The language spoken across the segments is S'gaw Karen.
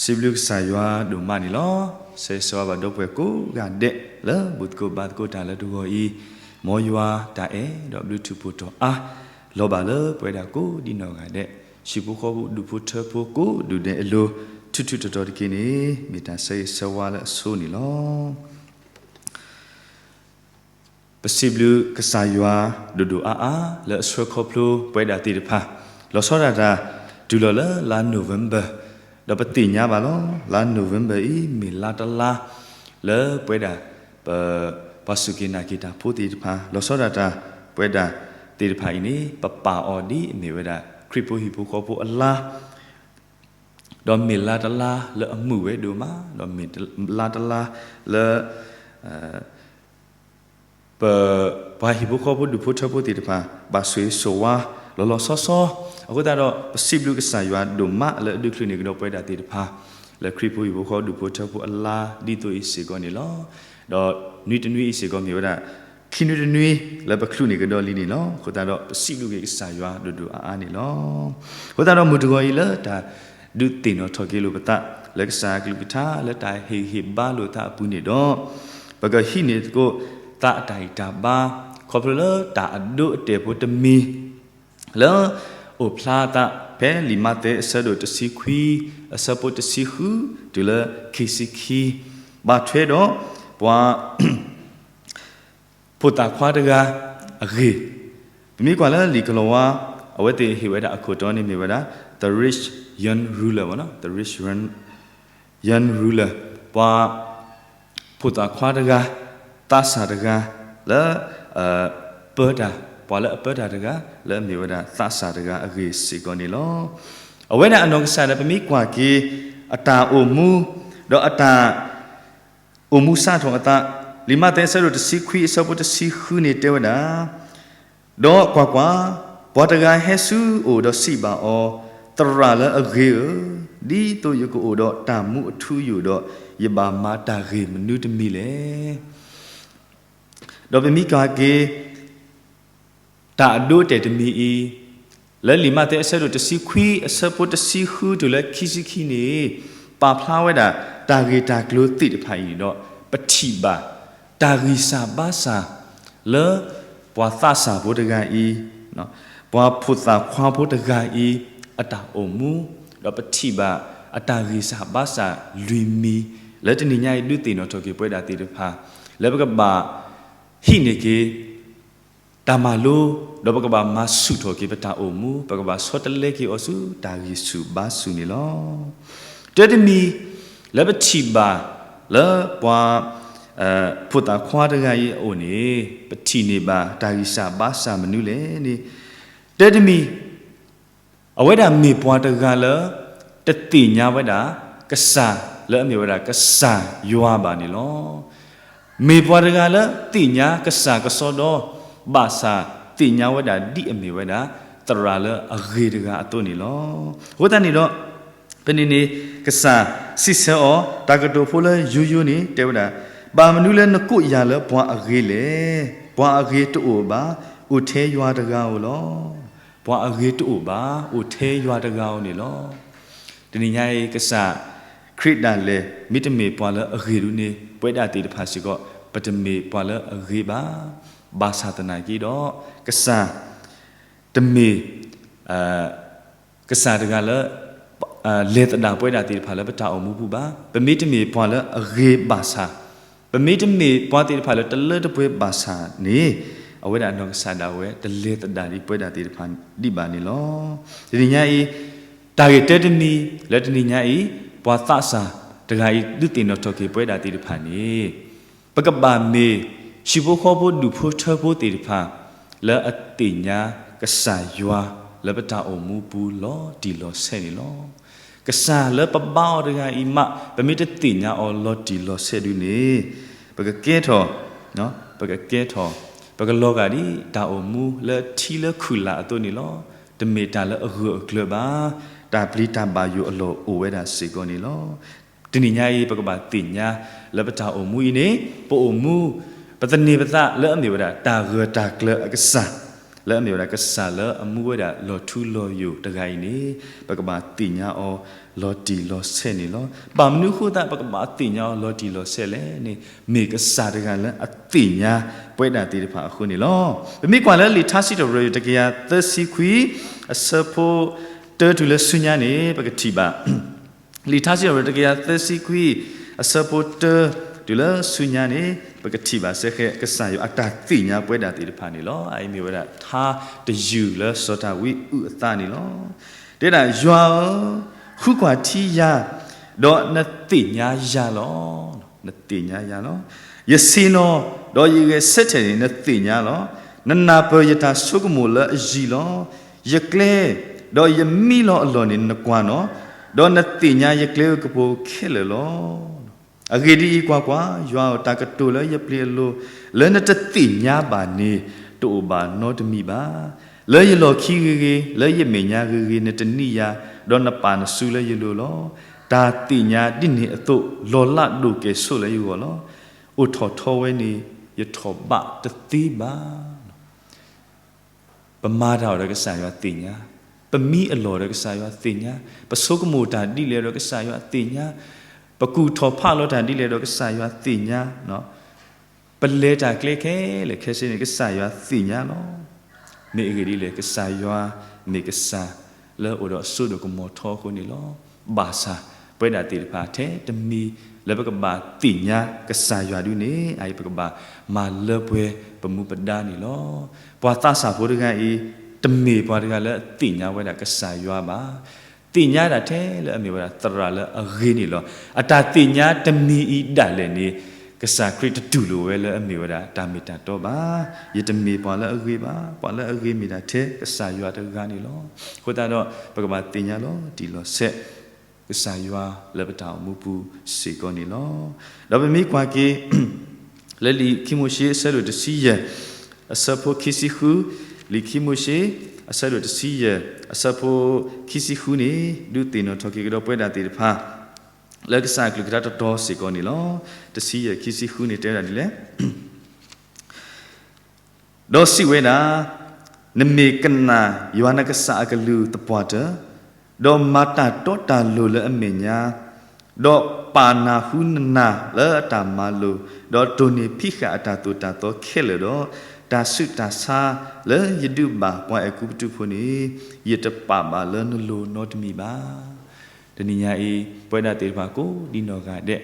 စံးဘျုးကစၢ်ယွၤဒိၣ်မးန့ၣ်လီၤ. ဆၢဂ့ၤဆၢဝါဘၣ်ဒီပုၢ်ဝဲၢ်ကိးဂၤဒဲး လၢဘူၣ်သကိးဘါသကိးတၢ်လၢတဂီၤအံၤ, မ်ယွၤတၢ်အဲၣ်ဒီးဘျုးထူးဖှိၣ်တီၤအါ လီၤဘၣ်လၢပဝဲဒၣ်ကိးဒံနီၢ်ဂၤဒဲး, ဟံၣ်ဖိဃီဖိဒူၣ်ဖိထၢဖိကိးဒူၣ်ဒဲးအလိၤ, ထူးထူးတီၤတီၤတက့ၢ်န့ၣ် မ့ၢ်တၢ်ဆၢဂ့ၤဆၢဝါလၢအဆိန့ၣ်လီၤ. ပစံးဘျုးကစၢ်ယွၤဒိၣ်ဒိၣ်အါအါ လၢအဆှၢခီဖျိပဝဲဒၣ်သ့ၣ်တဖၣ်, လီၤဆီဒၣ်တၢ် တုၤလီၤလၢလါ November, ဒီးပသ့ၣ်ညါဘၣ်လီၤ, လါ November အံၤ မ့ၢ်လါတလါ လၢပဝဲဒၣ် ပ ပှၤစူၢ်က့ၤနာ်က့ၤတၢ်ဖိသ့ၣ်တဖၣ်, လီၤဆီဒၣ်တၢ် ပဝဲဒၣ်သ့ၣ်တဖၣ်အံၤန့ၣ် ပပာ်အီၤဒ်အမ့ၢ်ဝဲဒၣ် ခရံာ်ဖိဟံၣ်ဖိဃီဖိအလါ ဒီးမ့ၢ်လါတလါလၢအမုာ်ဝဲဒိၣ်မး, ဒီးမ့ၢ်လါတလါလၢ ပ ပှၤဟံၣ်ဖိဃီဖိဒူၣ်ဖိထၢဖိသ့ၣ်တဖၣ် ဘၣ်ဆိၣ်ဂ့ၤဆိၣ်ဝါ လီၤလီၤဆီဆီ, အဃိသတးဒီး ပစံးဘျုးကစၢ်ယွၤဒိၣ်မးလၢအဒုးချုးန့ၢ်ကဒီးပဝဲဒၣ်သ့ၣ်တဖၣ် လၢခရံာ်ဖိဟံၣ်ဖိဃီဖိဒူၣ်ဖိထၢဖိအလါဒ်သိးအံၤစ့ၢ်ကီးန့ၣ်လီၤ. ဒီးနွံတနွံအံၤစ့ၢ်ကီးမ့ၢ်ဝဲဒၣ် ခံနွံတနွံလၢပချုးန့ၢ်ကဒီးလံန့ၣ်လီၤ. အဃိသတးဒီးပစံးဘျုးက့ၤကစၢ်ယွၤဒိၣ်ဒိၣ်အါအါန့ၣ်လီၤ. အဃိသတးဒီးမုၢ်တဂီၤအံၤလၢတၢ်ဒုးသ့ၣ်နီၣ်ထီၣ်က့ၤလိာ်ပသး လၢကစၢ်အကလုၢ်ကထါ လၢတၢ်ဟ့ၣ်ဂံၢ်ဟ့ၣ်ဘါလိာ်သးအပူၤန့ၣ်ဒီး ပကဟံးန့ၢ်သကိးသးအတၢ်ဂံၢ်တၢ်ဘါ ခီဖျိလၢတၢ်အဒိအတဲာ်ဖိတမံၤ လၢအိၣ်ဖျါသးဖဲလံာ်မးသဲအဆၢဒိၣ်တဆံခွံ အဆၢဖိတဆံဃု တုၤလၢခံဆံခံ ဘၣ်ထွဲဒီးပှၤ ဖိသၣ်ခွါတဂၤအဂ့ၢ်, ပမ့ၢ်ကွၢ်လၢလံာ်ကလီၤဝါ အဝဲသ့ၣ်ဟ့ၣ်ဝဲဒၣ်အခိၣ်တီန့ၣ်မ့ၢ်ဝဲဒၣ် the rich young ruler ပေါ့နော်, the rich young ruler ပှၤ ဖိသၣ်ခွါတဂၤ သးစၢ်တဂၤ လၢ ပၢတၢ် ပှၤလၢအပၢတၢ်တဂၤ လၢအမ့ၢ်ဝဲဒၣ်သးစၢ်တဂၤအဂ့ၢ်စ့ၢ်ကီးန့ၣ်လီၤ. အဝဲဒၣ်အနီၢ်ကစၢ်ဒီးပမ့ၢ်ကွၢ်က့ၤ အတၢ်အိၣ်မူ ဒီးအတၢ် အိၣ်မူစးထီၣ်အသး, လံာ်မးသဲအဆၢဒိၣ်တဆံခွံအဆၢဖိတဆံဃုန့ၣ်တဲဝဲဒၣ်, ဒီးကွၢ်ကွၢ်, ပှၤတဂၤဟဲဆူအအိၣ်ဒီးစံးဘၣ်အီၤ, သရၣ်လၢအဂ့ၤဧၢ, ဒ်သိးယကအိၣ်ဒီးတၢ်မူအထူအယိာ်ဒီး, ယဘၣ်မၤတၢ်ဂ့ၢ်မနုၤတမံၤလဲၣ်. ဒီးပမ့ၢ်ကွၢ်က့ၤ တၢ်အဒိအတဲာ်တမံၤအံၤ, လၢလံာ်မးသဲအဆၢဒိၣ်တဆံခွံအဆၢဖိတဆံဃုတုၤလၢခံဆံခံန့ၣ်, ပာ်ဖျါဝဲဒၣ်တၢ်ဂ့ၢ်တၢ်ကျိၤသ့ၣ်တဖၣ်အံၤန့ၣ်ဒီး, ပထံၣ်ဘၣ်တၢ်ဂံၢ်စၢ်ဘါစၢ်လၢ ပှၤသးစၢ်ဖိတဂၤအံၤ, ပှၤဖိသၣ်ခွါဖိတဂၤအံၤ အတၢ်အိၣ်မူ, ဒီးပထံၣ်ဘၣ်အတၢ်ဂံၢ်စၢ်ဘါစၢ်လွံၢ်မံၤ, လၢတနံၤညါအံၤဒုးသ့ၣ်နီၣ်ထီၣ်က့ၤပဝဲဒၣ်သ့ၣ်တဖၣ်, လၢပကဘၣ် ဟံးန့ၢ်က့ၤ တၢ်မၤလိ, ဒီးပကဘၣ်မၤဆူၣ်ထီၣ်က့ၤပတၢ်အိၣ်မူ, ပကဘၣ်ဆီတလဲက့ၤအီၤဆူတၢ်ဂံၢ်ဆူၣ်ဘါဆူၣ်န့ၣ်လီၤ. တၢတမံၤ, လၢပထံၣ်ဘၣ်လၢပှၤ ဖိသၣ်ခွါတဂၤအံၤအအိၣ်န့ၣ်, ပထံၣ်န့ၢ်ဘၣ်တၢ်ဂံၢ်စၢ်ဘါစၢ်မနုၤလဲၣ်န့ၣ်, တၢတမံၤ အဝဲဒၣ်မ့ၢ်ပှၤတဂၤလၢ တသ့ၣ်ညါဝဲဒၣ် ကစၢ်လၢအမ့ၢ်ဝဲဒၣ်ကစၢ်ယွၤဘၣ်န့ၣ်လီၤ. မ့ၢ်ပှၤတဂၤလၢသ့ၣ်ညါကစၢ်ကစီဒီ, ဘၣ်ဆၣ်သ့ၣ်ညါဝဲဒၣ်ဒ်အမ့ၢ်ဝဲဒၣ် သရၣ်လၢအဂ့ၤတဂၤအသိးန့ၣ်လီၤ. အဃိသတးန့ၣ်ဒီး ဖဲန့ၣ်န့ၣ်ကစၢ်စံးဆၢအီၤ, တၢ်ကတိၤဖိလၢယိယိန့ၣ် တဲဝဲဒၣ်, ဘၣ်မနုၤလၢနကိးယၤလၢပှၤအဂ့ၤလဲၣ်. ပှၤအဂ့ၤတအိၣ်ဘၣ်, အိၣ်ထဲယွၤတဂၤဧိၤလီၤ. ပှၤအဂ့ၤတအိၣ်ဘၣ်, အိၣ်ထဲယွၤတဂၤဧိၤန့ၣ်လီၤ. တနံၤညါအံၤ ကစၢ်ခရံာ်ဒၣ်လဲာ် မ့တမ့ၢ်ပှၤလၢအဂ့ၤဒ်န့ၣ် ပဝဲဒၣ်သ့ၣ်တဖၣ်စ့ၢ်ကီး ပတမ့ၢ်ပှၤလၢအဂ့ၤဘၣ်. ဘၣ်ဆၣ်သနာ်က့ဒီး ကစၢ်တမ့ၢ် ကစၢ်တဂၤလၢ လဲၤသဒၣ်ပဝဲဒၣ်သ့ၣ်တဖၣ်လၢပတၢ်အိၣ်မူပူၤဘၣ်. ပမ့တမ့ၢ်ပှၤလၢအဂ့ၤဘၣ်ဆၣ်, ပမ့တမ့ၢ်ပှၤသ့ၣ်တဖၣ်လၢတလၢတပှဲၤဘၣ်ဆၣ်န့ၣ်, အဝဲဒၣ်အနီၢ်ကစၢ်ဒၣ်ဝဲ တလဲၤသဒၣ်ဒ်ပဝဲဒၣ်သ့ၣ်တဖၣ်ဒံးဘၣ်န့ၣ်လီၤ. တနံၤညါအံၤ တၢ်ဂ့ၢ်တၢတမံၤ လၢတနံၤညါအံၤ ပှၤသးစၢ်တဂၤအံၤ ဒုးသ့ၣ်နီၣ်ထီၣ်က့ၤပဝဲဒၣ်သ့ၣ်တဖၣ်န့ၣ် ပကဘၣ်မ့ၢ် ဟံၣ်ဖိဃီဖိဒူၣ်ဖိထၢဖိသ့ၣ်တဖၣ် လၢအသ့ၣ်ညါကစၢ်ယွၤ လၢပတၢ်အိၣ်မူပူၤလီၤတံၢ်လီၤဆဲးန့ၣ်လီၤ. ကစၢ်လၢပဘါအီၤတဂၤအံၤမး ပမ့ၢ်တသ့ၣ်ညါအီၤလီၤတံၢ်လီၤဆဲးဒ်န့ၣ်, ပကကဲထီၣ်, ပကကဲထီၣ်, ပကလီၤဂာ်ဒ်တၢ်အိၣ်မူလၢထံလၢခုၣ်လၢ်အသိးန့ၣ်လီၤ. တမ့ၢ်တၢ်လၢအဂၢၢ်အကျၢၤဘၣ်. တၢ်ပျံၤတၢ်ဘၣ်ယိၣ်အလီၢ်အိၣ်ဝဲဒၣ်စ့ၢ်ကီးန့ၣ်လီၤ. တနံၤညါအံၤ ပကဘၣ်သ့ၣ်ညါလၢပတၢ်အိၣ်မူအံၤန့ၣ် ပအိၣ်မူ, ပသန့ၤပသးလၢအမ့ၢ်ဝဲဒၣ် တၢ်ဂၢၢ်တၢ်ကျၢၤအကစၢ်, လၢအမ့ၢ်ဝဲဒၣ်ကစၢ်လၢအမူဝဲဒၣ်လီၤထူလီၤယိာ်တဂၤအံၤန့ၣ်, ပကဘၣ်သ့ၣ်ညါအီၤလီၤတံၢ်လီၤဆဲးန့ၣ်လီၤ. ဘၣ်မနုၤအဃိသတးပကဘၣ်သ့ၣ်ညါအီၤလီၤတံၢ်လီၤဆဲးလဲၣ်န့ၣ်, မ့ၢ်ကစၢ်တဂၤလၢအသ့ၣ်ညါပဝဲဒၣ်သ့ၣ်တဖၣ်အဃိန့ၣ်လီၤ. ပမ့ၢ်ကွၢ်လၢလံာ်ထါစံးထီၣ်ပတြၢၤတကယၤသၢဆံခွံ အဆၢဖိတၢတုၤလၢဆူညါန့ၣ် ပကထံၣ်ဘၣ် လံာ်ထါစံးထီၣ်ပတြၢၤတကယၤသၢဆံခွံ အဆၢဖိတၢ တုၤလၢဆူညါန့ၣ် ပကထံၣ်ဘၣ်စ့ၢ်ကီး ကစၢ်ယွၤအတၢ်သ့ၣ်ညါပဝဲဒၣ်သ့ၣ်တဖၣ်န့ၣ်လီၤ. အအံၤမ့ၢ်ဝဲဒၣ်ထါတယုၢ်လၢစီၤဒၤဝံးအုၣ်အသးန့ၣ်လီၤ. တဲဒၣ် ယွၤဧၢ, ဃုကွၢ်ထံယၤ, ဒီးနသ့ၣ်ညါယၤလီၤ. နသ့ၣ်ညါယၤလီၤ. ယဆ့ၣ်နီၤ, ဒီးယဂဲၤဆၢထၢၣ်န့ၣ် နသ့ၣ်ညါလီၤ. နနၢ်ပၢၢ်ယတၢ်ဆိကမိၣ်လၢအယံၤလီၤ. ယကျဲ, ဒီးယမံလီၤအလီၢ်န့ၣ် နကွၢ်နီၤ, ဒီးနသ့ၣ်ညါယကျဲဧိၤကပူၤခဲလၢာ်လီၤ. အဂ့ၢ်ဒ်အံၤ, ကွၢ်ကွၢ်, ယွၤဧၢ, တၢ်ကတိၤလၢယပျ့ၤအလိၤ လၢနတသ့ၣ်ညါဘၣ်န့ၣ် တအိၣ်ဘၣ်နီတမံၤဘၣ်. လၢယလီၢ်ခံဂ့ၤဂ့ၤ, လၢယမဲာ်ညါဂ့ၤဂ့ၤ, နတနံၣ်ယၤ, ဒီးနပာ်နစုလၢယလိၤလီၤ. တၢ်သ့ၣ်ညါဒ်န့ၣ်အသိး လီၤလးဒိၣ်ကဲၤဆိးလၢယဂီၢ်လီၤ. အိၣ်ထီၣ်ထီဝဲန့ၣ် ယထီၣ်ဘးတသ့ဘၣ်. ပမၤတၢ်အီၤဒီးကစၢ်ယွၤသ့ၣ်ညါ, ပမံအလီၢ်ဒီးကစၢ်ယွၤသ့ၣ်ညါ, ပဆိကမိၣ်တၢ်ဒ်လဲၣ်ဒီးကစၢ်ယွၤသ့ၣ်ညါ, ပကူၣ်ထီၣ်ဖးလီၤတၢ်ဒ်လဲၣ်ဒီးကစၢ်ယွၤသ့ၣ်ညါ, ပလဲၤတၢ်ကျဲခဲလၢာ်ခဲဆ့န့ၣ် ကစၢ်ယွၤသ့ၣ်ညါလီၤ. မ့ၢ်အဂ့ၢ်ဒ်လဲၣ်, ကစၢ်ယွၤမ့ၢ်ကစၢ်လၢအအိၣ်ဒီးအစိဒိၣ်ကမီၤထီအဃိန့ၣ်လီၤ. ဘၣ်ဆၣ် ပဝဲဒၣ်သ့ၣ်တဖၣ်ထဲတမံၤ လၢပကဘၣ်သ့ၣ်ညါကစၢ်ယွၤဒုန့ၣ် အအံၤပကဘၣ်မၤလၢပှဲၤပမူပဒါန့ၣ်လီၤ. ပှၤသးစၢ်ဖိတဂၤအံၤ တမ့ၢ်ပှၤတဂၤလၢအသ့ၣ်ညါဝဲဒၣ်ကစၢ်ယွၤဘၣ်. သ့ၣ်ညါဒၣ်ထဲလၢအမ့ၢ်ဝဲဒၣ်သရၣ်လၢအဂ့ၤန့ၣ်လီၤ. အတၢ်သ့ၣ်ညါတမံၤအံၤဒၣ်လဲာ်န့ၣ် ကစၢ်ခရံာ်တတူၢ်လိာ်ဝဲလၢအမ့ၢ်ဝဲဒၣ်တၢ်မ့ၢ်တၢ်တီဘၣ်. ယတမ့ၢ်ပှၤလၢအဂ့ၤဘၣ်, ပှၤလၢအဂ့ၤမ့ၢ်ဒၣ်ထဲကစၢ်ယွၤတဂၤန့ၣ်လီၤ. အဃိသတးဒီး ပကဘၣ်သ့ၣ်ညါလီၤတံၢ်လီၤဆဲး ကစၢ်ယွၤလၢပတၢ်အိၣ်မူပူၤစ့ၢ်ကီးန့ၣ်လီၤ. ဒီးပမ့ၢ်ကွၢ်က့ၤ လၢလံာ်ခံမိၤၡ့အဆၢဒိၣ်တဆံယဲၢ် အဆၢဖိခံဆံဃု, လံာ်ခံမိၤၡ့ အဆၢဒိၣ်တဆံယဲၢ် အဆၢဖိခံဆံဃုန့ၣ် ဒုးသ့ၣ်နီၣ်ထီၣ်က့ၤကဒီးပဝဲဒၣ်သ့ၣ်တဖၣ် လၢကစၢ်အကလုၢ်ကထါတတီၤစ့ၢ်ကီးန့ၣ်လီၤ. တဆံယဲၢ်ခံဆံဃုန့ၣ် တဲဝဲဒၣ်ဒ်လဲၣ်. ဒီးစံးဝဲဒၣ်, နမ့ၢ်ကနၣ်ယွၤနကစၢ်အကလုၢ်သပှၢ်တၢၢ်, ဒီးမၤတၢ်တီတၢ်လိၤလၢအမဲာ်ညါ, ဒီးပာ်နၢ်ဟူနနၢ်လၢအတၢ်မၤလိာ်, ဒီးတိၢ်န့ၢ်ဖံးဃာ်အတၢ်သိၣ်တၢ်သီခဲလၢာ်ဒီး, တၢ်ဆူးတၢ်ဆါလၢယဒုးဘၣ်ပှၤအဲၤကူပတူးဖိန့ၣ်, ယတပာ်ဘၣ်လၢနလိၤနီတမံၤဘၣ်. တနံၤညါအံၤ ပဝဲဒၣ်သ့ၣ်တဖၣ်ကိးဒံနီၢ်ဂၤဒဲး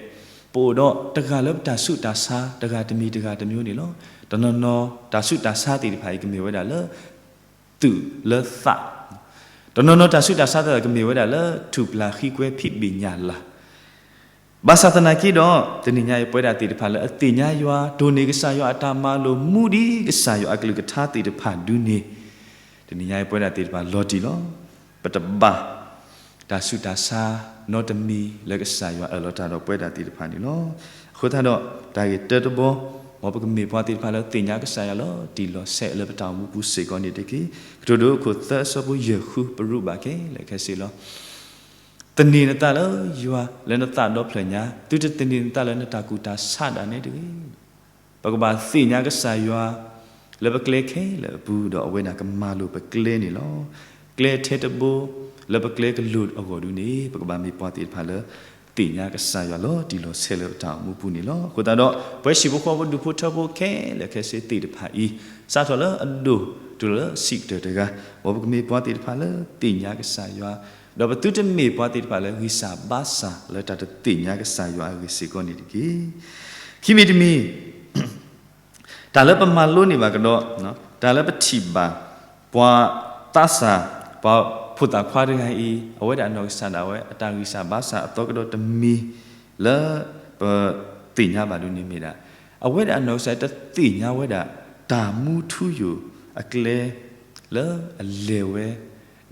ပအိၣ်ဒီးတဂၤလၢပတၢ်ဆူးတၢ်ဆါ တဂၤတမံၤတဂၤတမျိုးန့ၣ်လီၤ. တနီၤနီၤ တၢ်ဆူးတၢ်ဆါသ့ၣ်တဖၣ်အံၤ ကမ့ၢ်ဝဲဒၣ်လၢ သူၣ်လၢသး, တနီၤနီၤ တၢ်ဆူးတၢ်ဆါသ့ၣ်တဖၣ် ကမ့ၢ်ဝဲဒၣ်လၢ ထူၣ်ပျၢ်ဃံကွဲဖံးဘ့ၣ်ညၣ်လၤ. ဘၣ်ဆၣ်သနာ်က့ဒီး တနံၤညါအံၤ ပဝဲဒၣ်သ့ၣ်တဖၣ်လၢအသ့ၣ်ညါယွၤ, တိၢ်န့ၢ်ကစၢ်ယွၤအတၢ်မၤလိာ်, မူဒံးကစၢ်ယွၤအကလုၢ်ကထါသ့ၣ်တဖၣ်ဒုန့ၣ်, တနံၤညါအံၤ ပဝဲဒၣ်သ့ၣ်တဖၣ်လီၤတံၢ်လီၤ. ပတဘၣ် တၢ်ဆူးတၢ်ဆါနီတမံၤလၢကစၢ်ယွၤအၢၣ်လီၤတၢ်ဒီးပဝဲဒၣ်သ့ၣ်တဖၣ်န့ၣ်လီၤ. အဃိသတးဒီး တၢ်ဂ့ၢ်တၢတဘီ, မ်ပကမ့ၢ်ပှၤသ့ၣ်တဖၣ်လၢသ့ၣ်ညါကစၢ်ယွၤလီၤတံၢ်လီၤဆဲးလၢပတၢ်အိၣ်မူပူၤစ့ၢ်ကီးန့ၣ်တက့ၢ်. ကတိၤဒိခိၣ်သၢအဆၢဖိယဲၢ်ဃု ပရူးဘၣ်ခဲလၢာ်ခဲဆ့လီၤ. သန့ၤနသးလၢယွၤလၢနသးဒီဖျၢၣ်ညါ, သုတသန့ၤနသးလၢနတၢ်ကူၣ်တၢ်ဆးဒၣ်နဲတဂ့ၤ. ပကဘၣ်သ့ၣ်ညါကစၢ်ယွၤ လၢပကျဲခဲလၢာ်အပူၤ, ဒီးအဝဲဒၣ်ကမၤလိာ်ပကျဲန့ၣ်လီၤ. ကျဲထဲတဘိ လၢပကျဲကလိၤအဂီၢ်ဒုန့ၣ် ပကဘၣ်မ့ၢ်ပှၤသ့ၣ်တဖၣ်လၢ သ့ၣ်ညါကစၢ်ယွၤလီၤတံၢ်လီၤဆဲးလၢပတၢ်အိၣ်မူပူၤန့ၣ်လီၤ. အဃိသတးဒီး ပဝဲဟံၣ်ဖိဃီဖိဒူၣ်ဖိထၢဖိခဲလၢာ်ခဲဆ့သ့ၣ်တဖၣ်အံၤ, စးထီၣ်လၢအဒိၣ်တုၤလၢဆံးကတၢၢ်တဂၤ, မ်ပကမ့ၢ်ပှၤသ့ၣ်တဖၣ်လၢသ့ၣ်ညါကစၢ်ယွၤ, ဒီးပသုတမ့ၢ်ပှၤသ့ၣ်တဖၣ်လၢဂံၢ်စၢ်ဘါစၢ်လၢတၢ်တသ့ၣ်ညါကစၢ်ယွၤအဂ့ၢ်စ့ၢ်ကီးန့ၣ်တက့ၢ်. ခံမံၤတမံၤ တၢ်လၢပမၤလိန့ၢ်ဘၣ်ကဒီး, တၢ်လၢပထံၣ်ဘၣ် ပှၤသးစၢ်, ပှၤဖိသၣ်ခွါတဂၤအံၤ အဝဲဒၣ်အနီၢ်ကစၢ်ဒၣ်ဝဲ အတၢ်ဂံၢ်စၢ်ဘါစၢ်အသီကဒီးတမံၤ လၢပသ့ၣ်ညါဘၣ်ဒုန့ၣ်မ့ၢ်ဒၣ်, အဝဲဒၣ်အနီၢ်ကစၢ်တသ့ၣ်ညါဝဲဒၣ် တၢ်မူထူယိာ်အကျဲ လၢအလဲၤဝဲ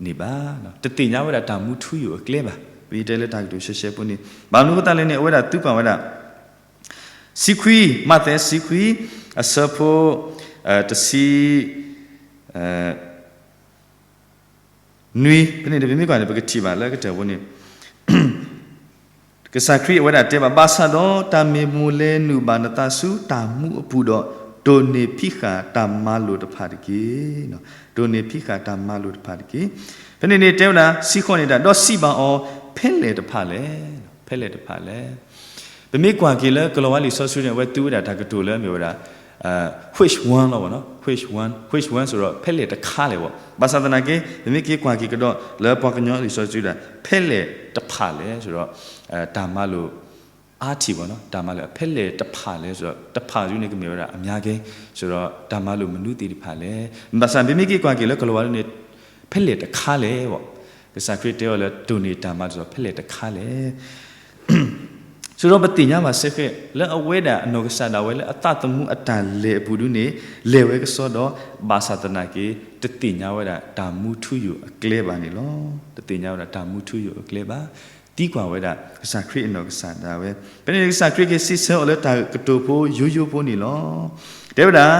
န့ၣ်ဘၣ်. တသ့ၣ်ညါဝဲဒၣ်တၢ်မူထူယိာ်အကျဲဘၣ်. ပတဲလၢတၢ်ကတိၤရှဲရှဲဖိန့ၣ် ဘၣ်မနုၤအဃိသတးလဲၣ်န့ၣ် အဝဲဒၣ်သံကွၢ်ဝဲဒၣ် ဆံခွံ, မးသဲဆံခွံ အဆၢဖိ တဆံ နွံ ဖဲန့ၣ် ပမ့ၢ်ကွၢ်န့ၣ် ပကထံၣ်ဘၣ်လၢကတၢၢ်ဖိန့ၣ် ကစၢ်ခရံာ်အဝဲဒၣ်တဲဘၣ်, ဘၣ်ဆၣ်ဒီးတၢ်မ့ၢ်မိၣ်လဲၤနုာ်ဘၣ်နသးဆူတၢ်မူအပူၤဒီး တိၢ်န့ၢ်ဖံးဃာ်တၢ်မၤလိာ်တဖၣ်တက့ၢ်. တိၢ်န့ၢ်ဖံးဃာ်တၢ်မၤလိာ်တဖၣ်တက့ၢ်. ဖဲန့ၣ်န့ၣ်တဲဝဲဒၣ် စံးဃီန့ၣ်တၢ် ဒီးစံးဘၣ်အီၤ, ဖဲလဲၣ်တဖၣ်လဲၣ်, ဖဲလဲၣ်တဖၣ်လဲၣ်. ပမ့ၢ်ကွၢ်က့ၤလၢကလီၤဝါလံာ်စီဆှံန့ၣ် အဝဲသူဝဲဒၣ်တၢ်ကတိၤလၢအမ့ၢ်ဝဲဒၣ် which one လီၤ, which one, which one စ့ၢ်ဒီး ဖဲလဲၣ်တခါလဲၣ်ဘၣ်. ဘၣ်ဆၣ်သနာ်က့ ပမ့ၢ်က့ၤကွၢ်က့ၤကဒီးလၢပှၤကညီလံာ်စီဆှံဒၣ် ဖဲလဲၣ်တဖၣ်လဲၣ်စ့ၢ်ဒီး တၢ်မၤလိာ် အါထံၣ်ဘၣ်နီၤ, တၢ်မၤလိာ် ဖဲလဲၣ်တဖၣ်လဲၣ်စ့ၢ်ဒီး တဖၣ်ဒ်န့ၣ်ကမ့ၢ်ဝဲဒၣ် အများကြီး စ့ၢ်ဒီး တၢ်မၤလိာ်မနုၤသ့ၣ်တဖၣ်လဲၣ်. ဘၣ်ဆၣ်ပမ့ၢ်က့ၤကွၢ်က့ၤလၢကလီၤဝါဒ်န့ၣ် ဖဲလဲၣ်တခါလဲၣ်ဘၣ်. ကစၢ်ခရံာ်တဲအီၤလၢတိၢ်န့ၢ်တၢ်မၤလိာ်စ့ၢ်ဒီး ဖဲလဲၣ်တခါလဲၣ် စ့ၢ်ဒီးပသ့ၣ်ညါဘၣ်စ့ၢ်ကီး လၢအဝဲဒၣ်အနီၢ်ကစၢ်ဒၣ်ဝဲလၢအသးသမူအတၢ်လဲၤအပူၤဒ်န့ၣ် လဲၤဝဲကစီဒီး ဘၣ်ဆၣ်သနာ်က့ တသ့ၣ်ညါဝဲဒၣ်တၢ်မူထူယိာ်အကျဲဘၣ်န့ၣ်လီၤ. တသ့ၣ်ညါဝဲဒၣ်တၢ်မူထူယိာ်အကျဲဘၣ်. သံကွၢ်ဝဲဒၣ် ကစၢ်ခရံာ်အနီၢ်ကစၢ်ဒၣ်ဝဲ ဖဲန့ၣ်ကစၢ်ခရံာ်က့ၤစံးဆၢအီၤလၢတၢ်ကတိၤဖိယိယိဖိန့ၣ်လီၤ. တဲဝဲဒၣ်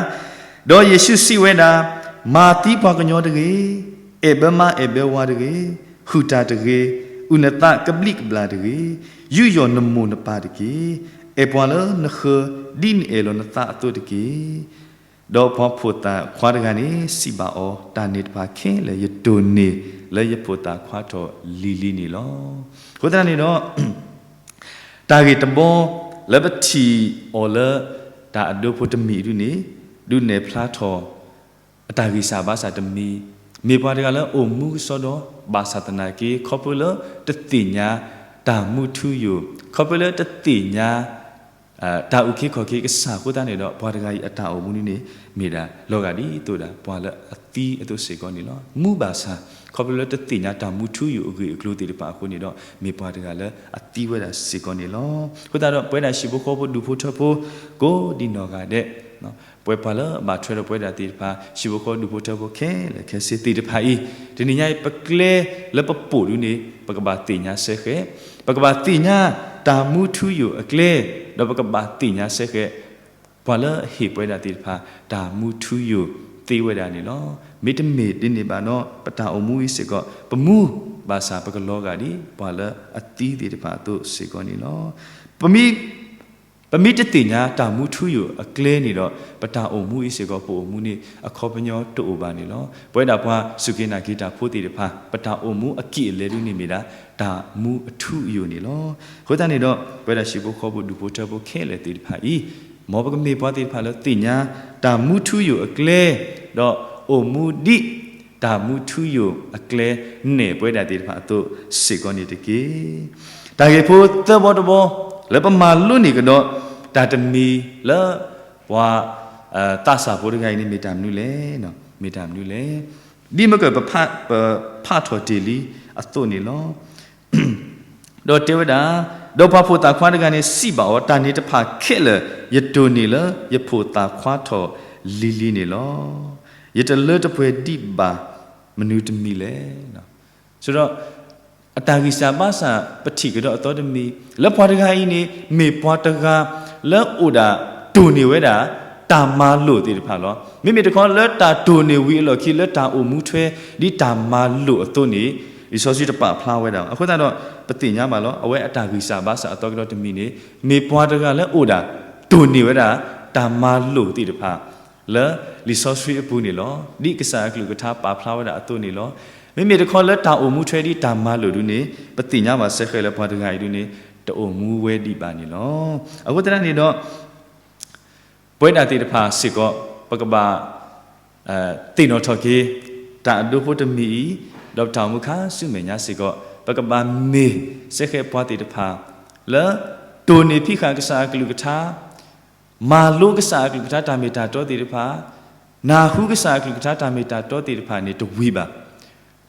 ဒီးယ့ၣ်ၡူးစံးဝဲဒၣ်, မၤသံပှၤကညီတဂ့ၤ, အဲၣ်ဘၢမါအဲၣ်ဘၢဝၤတဂ့ၤ, ဟုၣ်တၢ်တဂ့ၤ, အုၣ်နသးကဘျံးကဘျၣ်တဂ့ၤ, ယူးယီၣ်နမိၢ်နပၢ်တက့ၢ်. အဲၣ်ပှၤလၢနဃၢၤ ဒ်နအဲၣ်လီၤနသးအသိးတက့ၢ်. ဒီးပှၤဖိၣ်သၣ်ခွါတဂၤန့ၣ် စံးဘၣ်အီၤ, တၢ်န့ၣ်တဖၣ်ခဲလၢာ် ယတိၢ်န့ၢ်လၢယဖိၣ်သၣ်ခွါထီၣ်လံၤလံၤန့ၣ်လီၤ. အဃိသတးန့ၣ်ဒီး တၢ်ဂ့ၢ်တဘီ လၢပထံၣ်အီၤလၢ တၢ်အဒိဖိတမံၤဒ်န့ၣ် ဒုးနဲၣ်ဖျါထီၣ် အတၢ်ဂံၢ်စၢ်ဘါစၢ်တမံၤ, မ့ၢ်ပှၤတဂၤလၢအိၣ်မူကစီဒီ ဘၣ်ဆၣ်သနာ်က့ ခီဖျိလၢတသ့ၣ်ညါ တၢ်မူထူယိာ်, ခီဖျိလၢတသ့ၣ်ညါ တၢ်အုၣ်က့ၤခီၣ်က့ၤကစၢ်အဃိသတးန့ၣ်ဒီး ပှၤတဂၤအံၤအတၢ်အိၣ်မူဒ်န့ၣ် မ့ၢ်ဒၣ်လီၤဂာ်ဒ်သိးဒၣ် ပှၤလၢအသံအသိးစ့ၢ်ကီးန့ၣ်လီၤ. မူဘၣ်ဆၣ် ခီဖျိလၢတသ့ၣ်ညါတၢ်မူထူယိာ်အဂ့ၢ်အကျိၤသ့ၣ်တဖၣ်အဃိန့ၣ်ဒီး မ့ၢ်ပှၤတဂၤလၢအသံဝဲဒၣ်စ့ၢ်ကီးန့ၣ်လီၤ. အဃိသတးဒီး ပဝဲဒၣ်ဟံၣ်ဖိဃီဖိဒူၣ်ဖိထၢဖိ ကိးဒံနီၢ်ဂၤဒဲး ပဝဲပှၤလၢအဘၣ်ထွဲဒီးပဝဲဒၣ်သ့ၣ်တဖၣ် ဟံၣ်ဖိဃီဖိဒူၣ်ဖိထၢဖိခဲလၢာ်ခဲဆ့သ့ၣ်တဖၣ်အံၤ တနံၤညါအံၤ ပကျဲလၢပပိာ်ဒ်န့ၣ် ပကဘၣ်သ့ၣ်ညါစ့ၢ်ကီး, ပကဘၣ်သ့ၣ်ညါတၢ်မူထူယိာ်အကျဲ, ဒီးပကဘၣ်သ့ၣ်ညါစ့ၢ်ကီး ပှၤလၢအဟ့ၣ်ပဝဲဒၣ်သ့ၣ်တဖၣ် တၢ်မူထူယိာ်သ့ဝဲဒၣ်န့ၣ်လီၤ. မ့တမ့ၢ်ဒ်န့ၣ်ဘၣ်ဒီး ပတၢ်အိၣ်မူအံၤစ့ၢ်ကီး ပမူဘၣ်ဆၣ် ပကလီၤဂာ်ဒ်ပှၤလၢအသံသ့ၣ်တဖၣ်အသိးစ့ၢ်ကီးန့ၣ်လီၤ. ပမ့ၢ် ပမ့ၢ်တသ့ၣ်ညါတၢ်မူထူယိာ်အကျဲန့ၣ်ဒီး ပတၢ်အိၣ်မူအံၤစ့ၢ်ကီး ပအိၣ်မူန့ၣ် အခီပညီတအိၣ်ဘၣ်န့ၣ်လီၤ. ပဝဲဒၣ်ပှၤစူၢ်က့ၤနာ်က့ၤတၢ်ဖိသ့ၣ်တဖၣ် ပတၢ်အိၣ်မူအကံၢ်အလဲဒ်န့ၣ်မ့ၢ်ဒၣ် တၢ်မူအထူအယိာ်န့ၣ်လီၤ. အဃိသတးန့ၣ်ဒီး ပဝဲဒၣ်ဟံၣ်ဖိဃီဖိဒူၣ်ဖိထၢဖိခဲလၢာ်သ့ၣ်တဖၣ်အံၤ မ်ပကမ့ၢ်ပှၤသ့ၣ်တဖၣ်လၢသ့ၣ်ညါ တၢ်မူထူယိာ်အကျဲ ဒီးအိၣ်မူဒ် တၢ်မူထူယိာ်အကျဲ နဲၣ်ပဝဲဒၣ်သ့ၣ်တဖၣ်အသိးစ့ၢ်ကီးန့ၣ်တက့ၢ်. တၢ်ဂ့ၢ်ဖိသၢဘီတဘီ လၢပမၤလိန့ၢ်ကဒီး တၢ်တမံၤလၢ ပှၤ သးစၢ်ဖိတဂၤအံၤန့ၣ် မ့ၢ်တၢ်မနုၤလဲၣ်, မ့ၢ်တၢ်မနုၤလဲၣ်. ဒ်မ့ၢ်ကပဖးထီၣ်တ့ၢ်လံအသိးန့ၣ်လီၤ. ဒီးတဲဝဲဒၣ်, ဒီးပှၤဖိၣ်သၣ်ခွါတဂၤန့ၣ် စံးဘၣ်အီၤ, တၢ်န့ၣ်တဖၣ်ခဲလၢာ် ယတိၢ်န့ၢ်လၢယဖိၣ်သၣ်ခွါထီၣ်လံၤလံၤန့ၣ်လီၤ. ယတလၢတပှဲၤဒံးဘၣ်မနုၤတမံၤလဲၣ်. စ့ၢ်ဒီး အတၢ်ဂံၢ်စၢ်ဘါစၢ် ပထံၣ်ကဒီးအသီတမံၤ လၢပှၤတဂၤအံၤန့ၣ် မ့ၢ်ပှၤတဂၤလၢအိၣ်ဒၣ်တိၢ်န့ၢ်ဝဲဒၣ် တၢ်မၤလိာ်သ့ၣ်တဖၣ်လီၤ. မ့မ့ၢ်တခီလၢတၢ်တိၢ်န့ၢ်ဝံၤအလီၢ်ခံ လၢတၢ်အိၣ်မူထွဲ ဒ်တၢ်မၤလိာ်အသိးန့ၣ် လံာ်စီဆှံတပာ်ဖျါဝဲဒၣ်. အဃိသတးဒီး ပသ့ၣ်ညါဘၣ်လီၤ အဝဲအတၢ်ဂံၢ်စၢ်ဘါစၢ်အသီကဒီးတမံၤန့ၣ် မ့ၢ်ပှၤတဂၤလၢအိၣ်ဒၣ်တိၢ်န့ၢ်ဝဲဒၣ် တၢ်မၤလိာ်သ့ၣ်တဖၣ် လၢလံာ်စီဆှံအပူၤန့ၣ်လီၤ. ဒ်ကစၢ်အကလုၢ်ကထါပာ်ဖျါဝဲဒၣ်အသိးန့ၣ်လီၤ. မ့မ့ၢ်တခီလၢတၢ်အိၣ်မူထွဲဒ်တၢ်မၤလိာ်ဒ်န့ၣ် ပသ့ၣ်ညါဘၣ်စ့ၢ်ကီးလၢပှၤတဂၤအံၤဒ်န့ၣ် တအိၣ်မူဝဲဒံးဘၣ်န့ၣ်လီၤ. အဃိသတးန့ၣ်ဒီး ပဝဲဒၣ်သ့ၣ်တဖၣ်စ့ၢ်ကီး ပကဘၣ် သ့ၣ်နီၣ်ထီၣ်က့ၤ တၢ်အဒိဖိတမံၤအံၤ ဒီးပတၢ်အိၣ်မူခါဆူမဲာ်ညါစ့ၢ်ကီး ပကဘၣ်မ့ၢ်စ့ၢ်ကီးပှၤသ့ၣ်တဖၣ် လၢတိၢ်န့ၢ်ဖံးဃာ်ကစၢ်အကလုၢ်ကထါ မၤလိကစၢ်အကလုၢ်ကထါတၢ်မ့ၢ်တၢ်တီသ့ၣ်တဖၣ်, နၢ်ဟူကစၢ်အကလုၢ်ကထါတၢ်မ့ၢ်တၢ်တီသ့ၣ်တဖၣ်န့ၣ်တဝံၤဘၣ်.